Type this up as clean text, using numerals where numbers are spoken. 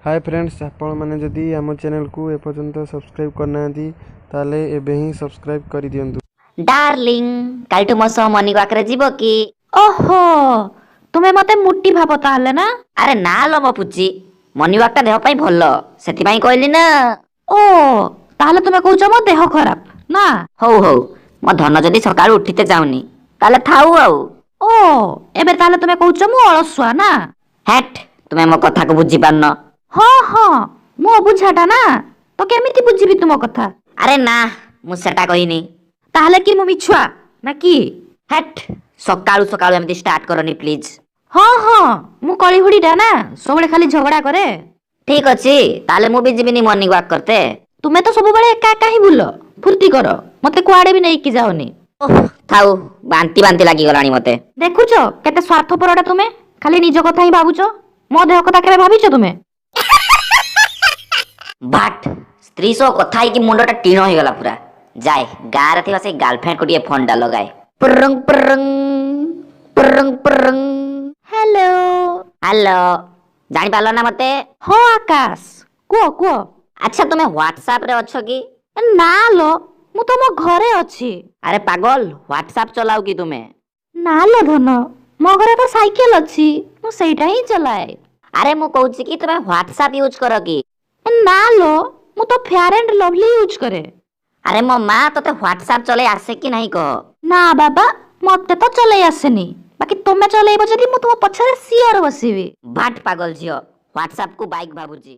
ହାଏ friends, ଆପଣମାନେ ଯଦି ଆମ ଚ୍ୟାନେଲକୁ ଏପର୍ଯ୍ୟନ୍ତ ସବସ୍କ୍ରାଇବ୍ କରିନାହାନ୍ତି, ତାହେଲେ ଏବେ ହିଁ ସବସ୍କ୍ରାଇବ୍ କରିଦିଅନ୍ତୁ। ଡାର୍ଲିଂ, କାଲିଠୁ ମୋ ସହ ମର୍ଣ୍ଣିଂ ୱାକରେ ଯିବ କି? ଓହୋ, ତୁମେ ମତେ ମୁଟି ଭାବ ତାହେଲେ ନା? ଆରେ ନା ଲୋ ମୋ ପୁଚି, ମର୍ଣ୍ଣିଂ ୱାକଟା ଦେହ ପାଇଁ ଭଲ, ସେଥିପାଇଁ କହିଲି ନା। ଓ, ତାହେଲେ ତୁମେ କହୁଛ ମୋ ଦେହ ଖରାପ ନା? ହଉ ହଉ, ମୋ ଧନ ଯଦି ସକାଳୁ ଉଠିତେ ଚାହୁଁନି ତାହେଲେ ଥାଉ ଆଉ। ଓ, ଏବେ ତାହେଲେ ତୁମେ କହୁଛ ମୁଁ ଅଳସୁଆ ନା? ହ୍ୟାଟ୍, ତୁମେ ମୋ କଥାକୁ ବୁଝିପାରୁନ। ହଁ ହଁ, ମୁଁ ଅବୁଝାଟା ନା, ତ କେମିତି ବୁଝିବି ତୁମ କଥା? ଆରେ ନା, ମୁଁ ସେଟା କହିନି। ତାହେଲେ କି ମୁଁ ମିଛୁଆ ନା କି? ହ୍ୟାଟ୍, ସକାଳୁ ସକାଳୁ ଏମିତି ଷ୍ଟାର୍ଟ କରନି ପ୍ଲିଜ। ହଁ ହଁ, ମୁଁ କଳିହୁଡିଟା ନା, ସବୁବେଳେ ଖାଲି ଝଗଡା କରେ। ଠିକ ଅଛି, ତାହେଲେ ମୁଁ ବି ଯିବିନି ମର୍ଣ୍ଣିଂ ୱାକ୍ କରତେ। ତୁମେ ତ ସବୁବେଳେ ଏକା ଏକା ହିଁ ବୁଲ, ଫୁର୍ତ୍ତି କର, ମତେ କୁଆଡେ ବି ନେଇକି ଯାଅନି। ଓଃ ଥାଉ, ବାନ୍ତି ବାନ୍ତି ଲାଗିଗଲାଣି ମତେ। ଦେଖୁଛ କେତେ ସ୍ୱାର୍ଥପରଟା ତୁମେ, ଖାଲି ନିଜ କଥା ହିଁ ଭାବୁଛ, ମୋ ଦେହ କଥା କେବେ ଭାବିଛ ତୁମେ? ଭାଟ୍, ସ୍ତ୍ରୀ ସହ କଥା ହେଇକି ମୁଣ୍ଡଟା ଟିଣ ହେଇଗଲା ପୁରା। ଯାଏ ଗାଁରେ ଥିବା ସେଇ ଗାର୍ଲଫ୍ରେଣ୍ଡକୁ ଟିକେ ଫୋନଟା ଲଗାଏ। ପୁରୁଂ ପୁରୁଂ ପୁରୁଂ ପୁରୁଂ। ହ୍ୟାଲୋ। ହ୍ୟାଲୋ, ଜାଣିପାରିଲ ନା ମତେ? ହଁ ଆକାଶ, କୁହ କୁହ। ଆଚ୍ଛା, ତୁମେ ହ୍ୱାଟ୍ସଆପ ରେ ଅଛ କି? ନା ଲୋ, ମୁଁ ତମ ଘରେ ଅଛି। ଆରେ ପାଗଲ, ହ୍ୱାଟ୍ସଆପ ଚଲାଉ କି ତୁମେ? ନା ଲୋ ଧନ, ମୋ ଘରେ ତ ସାଇକେଲ ଅଛି, ମୁଁ ସେଇଟା ହିଁ ଚଲାଏ। ଆରେ ମୁଁ କହୁଛି କି ତୁମେ ହ୍ୱାଟ୍ସଆପ ୟୁଜ କର କି? ନା ଲୋ, ମୁଁ ତ ଫେୟାର ଆଣ୍ଡ ଲଭଲି ୟୁଜ କରେ। ଆରେ ମୋ ମା, ତତେ ହ୍ୱାଟ୍ସଆପ ଚଲେଇ ଆସେ କି ନାହିଁ କହ? ନା ବାବା, ମତେ ତ ଚଲେଇ ଆସେନି, ବାକି ତୁମେ ଚଲେଇବ ଯଦି ମୁଁ ତୁମ ପଛରେ ସିଓର ବସିବି। ଭାଟ୍ ପାଗଲ ଝିଅ, ହ୍ୱାଟ୍ସଆପ କୁ ବାଇକ୍ ଭାବୁଛି।